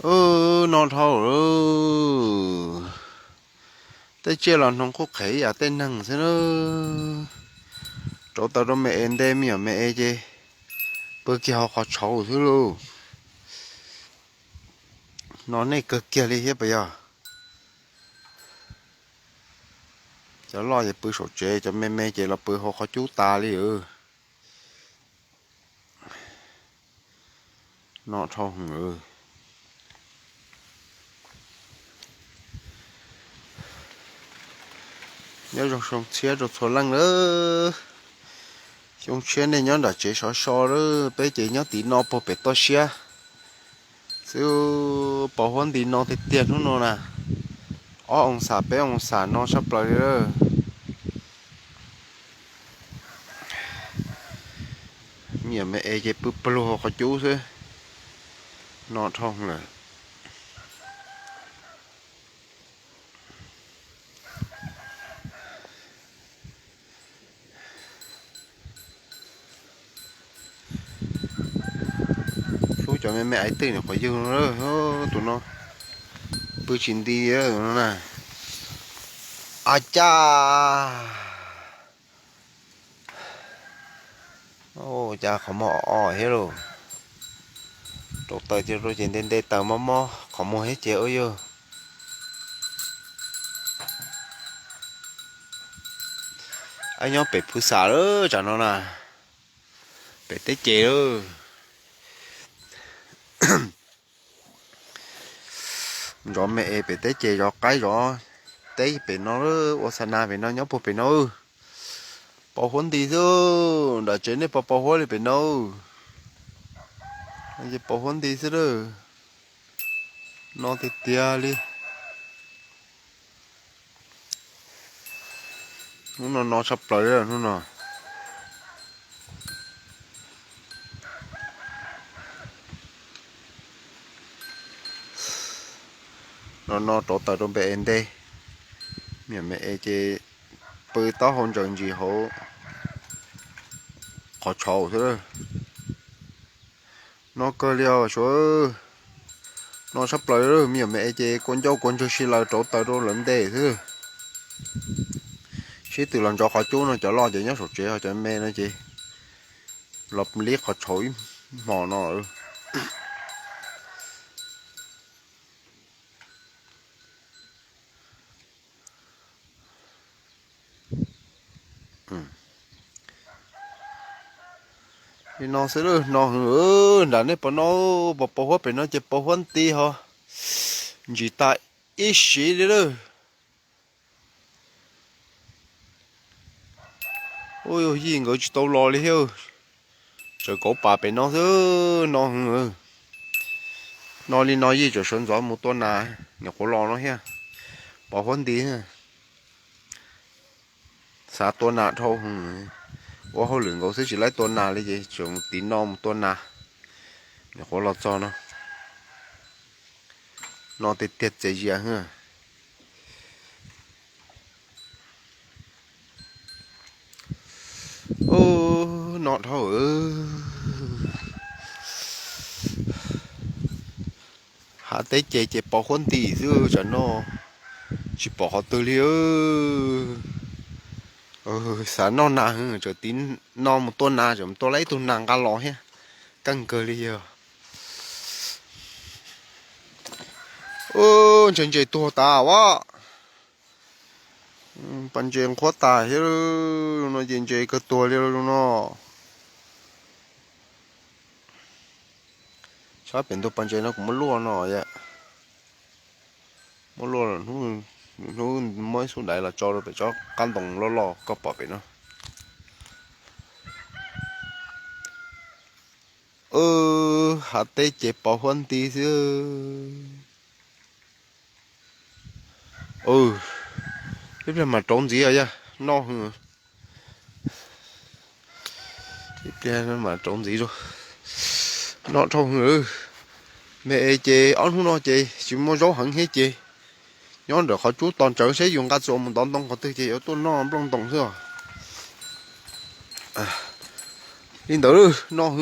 Ub, no dhau lawm. Tej tsiaj los hnoos qhuj qhev ib yam tej neeg xwb na. Rauv taws rau me es nte, me nyuam me es ces pw kiag hauv qhov tshauv xwb lauj. No nej kawg kiag li thiab puas yog? Cov loj ces pw saum tsev, cov me me ces los pw hauv qhov cub tas li. No dhau heev. Nyob zoo xyoo tshiab rau txhua leej lawm. Xyoo tshiab nej nyob nram tsev sov so lawm, peb ces nyob tim no puag pem toj siab xwb. Pos huab nti no tiag tiag hnub no na. Ob oo xam peb oo xam no tshaj plaws li lawm. Me nyuam me es ces pw pluag qhov cub xwb. No dhau lawm. Hlub cov me me aiv twg nyuam qhuav yug no, tus no pw tsis nti no na. A cas, cas qhov muag o o thiab lauj. Rauv taws cia rau ces nte nte taws mob mob qhov muag thiab ces ua yog. Nyob pem phwv xam lawm tsam no na, pem teb ces lawm. Zov me es pem teb ces, zov qaib zov teb pem no, ua xa nas pem no, nyob puag pem no. Pos huab nti xwb, nram tsev nej pos pos huab li pem no. Ces pos huab nti xwb lawm. No tiag tiag li. Hnub no no tshaj plaws hnub no. No no rauv taws rau npe es nte. Me nyuam me es ces pw taub hau ntsaws ntsis hauv qhov tshauv xwb. No kawg li os Suav. No tshaj plaws, me nyuam me es ces kua ncauj kua ntswg si laws rauv taws rau lawv nte xwb. Sib tw los ntsoov qhov cub no, cov loj ces nyob saum tsev, ho cov me no ces los lib qhov tshauv ib hmos no. Li no xwb, no heev. Nram nej pos no, pos pos huab pem no ces pos huab nti ho ntsis tas ib sim li lawm. Ua yij nkawd tsis tau los li thiab. Tsawv kauv pas pem no xwb, no heev. No li no yij tsam sawv ntxov mus tua nas, nyuam qhuav los no thiab. Pos huab nti, xav tua nas dhau heev. Ua hauj lwm nkaus xwb tsis laib tua nas li ces tseem tiv no mus tua nas, nyuam qhuav los txog no. No tiag tiag txias zias. Ub, no dhau. Hav teb ces ces pos huab nti xwb tsam no, tsis pom qhov twg li. Xav noj nas, tseem tiv no mus tua nas, tseem tua tau ib tug nas nqa los thiab. Keej kawg li yog. Ub, ntshe ntses tuag tas as. Pas ntses nqhuab tas thiab, no ces ntses kawg tuag li no. Sab pem ntug pas ntses no kuv muab luaj no, muab luaj, hnub muab ib xub daiv los tso rau pem tsob qab ntoo loj loj koj pom pem no. Hav teb ces pos huab nti xwb. Ib pliag mam rauv ntxiv os, yog noj heev. Ib pliag mam rauv ntxiv, noj dhau heev. Me es ces ob hnub no ces tsis muaj zaub heev thiab ces nyob ntawm qhov cub tos ntsawv seb yus nqa txuas mus ntov ntoo qhov twg ces yuav tuaj noj nplooj ntoos xwb os. Li ntawd, noj heev.